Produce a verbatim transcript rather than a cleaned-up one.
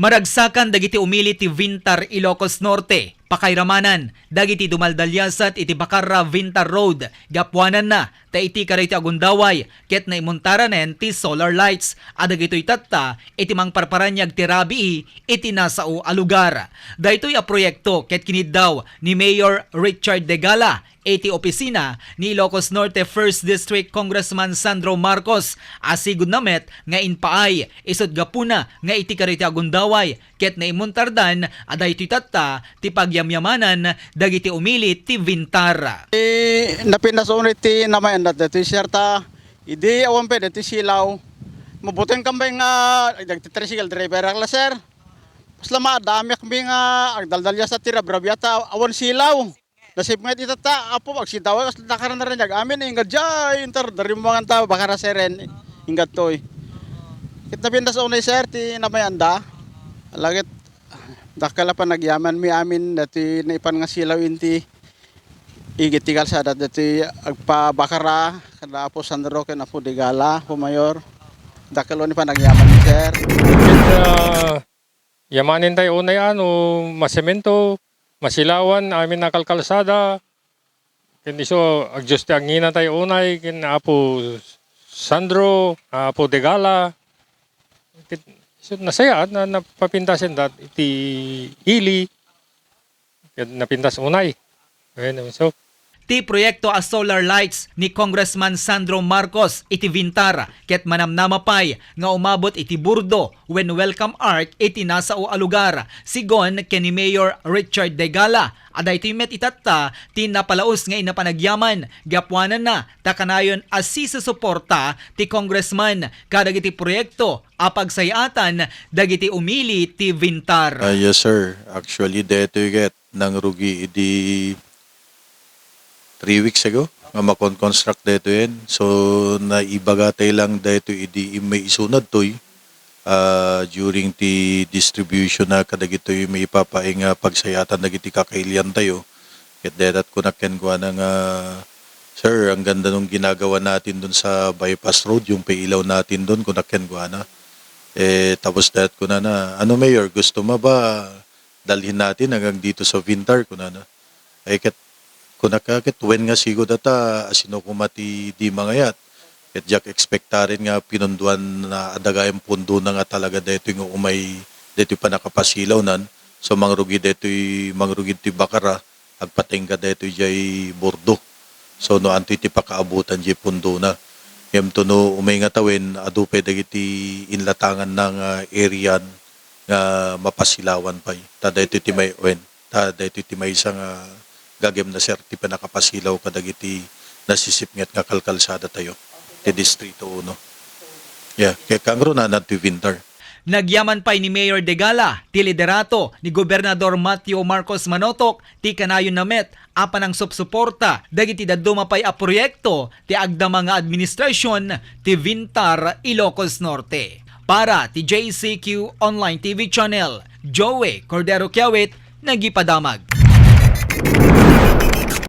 Maragsakan dagiti umili ti Vintar Ilocos Norte, pakairamanan dagiti dumaldaliasat iti Bacarra Vintar Road, gapuananna ta iti kadaytoy a gundaway ket naimuntaranen ti solar lights a dagitoy tatta iti mangparparaniag ti rabii iti nasao a lugar. Daytoy a proyekto ket kiniddaw ni Mayor Richard Degala iti opisina ni Ilocos Norte First District Congressman Sandro Marcos a sigudna met nga impaay isut' gapuna nga iti kadaytoy a gundaway ket naimuntardan a daytoy tatta ti pagyamyamanan dagiti umili ti Vintar. Eh, napintas unay ti namayanda daytoy, sir, ta idi awan pay daytoy silaw. Mabuting kambay nga dagiti tricycle driver la, sir. Kasla maadamiakmi nga agdaldalias ti rabrabiat ta awan silaw. Nasip nga iti tatta, Apo, agsidawa, kas nakaran na rin amin, inggad jay, inter, dari mo nga ta, baka ra siren, inggad toy. Ket napintas unay, sir, ti namayanda. Alagit, dakkel a panagyamanmi amin, dati naipan nga silaw inti, igit ti kalsada, dati agpabakara, kada Apo Sandro, ken Apo Degala, Apo Mayor. Dakkel unay panagyaman, sir. Ket, ah, yamanen tayo unay ano, masemento, masilawan, amin a kalkalsada. Ken isu, agdios ti angina tayo unay, ken Apo Sandro, Apo Degala. Ket isu, nasayaat, na, napapintasen dat iti ili, ket napintas unay. Ayan, so. Ti proyekto a solar lights ni Congressman Sandro Marcos iti Vintar ket manamnama pay nga umabot iti burdo wen welcome arch iti nasao a lugar, sigon ken ni Mayor Richard Degala, a daytoy met itatta ti napalaus nga inapanagyaman gapuananna ta kanayon a sisusuporta ti congressman kadagiti proyekto a pagsayaatan dagiti umili ti Vintar. Ah, yes, sir. Actually, daytoy ket nangrugi idi three weeks ago nga makon-construct daytoyen. So, naibaga tay lang daytoy idi immay isunadtoy, ah, during ti distribution na kadagitoy maipapaay nga pagsayaatan dagiti kakailiantayo. Ket daytat kunak kenkuana nga, "Sir, ang ganda nung ginagawa natin dun sa bypass road, yung pailaw natin dun," kunak kenkuana. Eh, tapos dayat kunana, "Ano, Mayor, gusto mo ba dalhin natin hanggang dito sa Vintar?" kunana. Ay, ket, kunak, "Ket wen nga sigud ata, asino koma ti di mangayat?" Ket diak ekspektaren nga pinunduan na adda gayam pundona nga talaga daytoy nga umay daytoy pannakapasilawnan. So, mangrugi daytoy, mangrugi ti bakara, agpatingga daytoy jay burdo. So, no antoy ti pakaabutan jay pundona. Ngem to no umay nga tawen, adu pay dagiti inlatanganna nga area nga mapasilawan pay. Ta daytoy ti may-, wen, ta daytoy ti maysa nga gagem na, sir, ti pannakapasilaw kadagiti nasisipnget nga kalkalsadatayo ti Distrito Uno. Yeah, kay kangrunanan ti Vintar. Nagyaman pay ni Mayor Degala ti liderato ni Gobernador Mateo Marcos Manotok ti kanayonna met a panangsupsuporta dagiti dadduma pay a proyekto ti agdama nga administrasyon ti Vintar Ilocos Norte. Para ti J C Q Online T V Channel, Joey Cordero Kiawit, nagipadamag.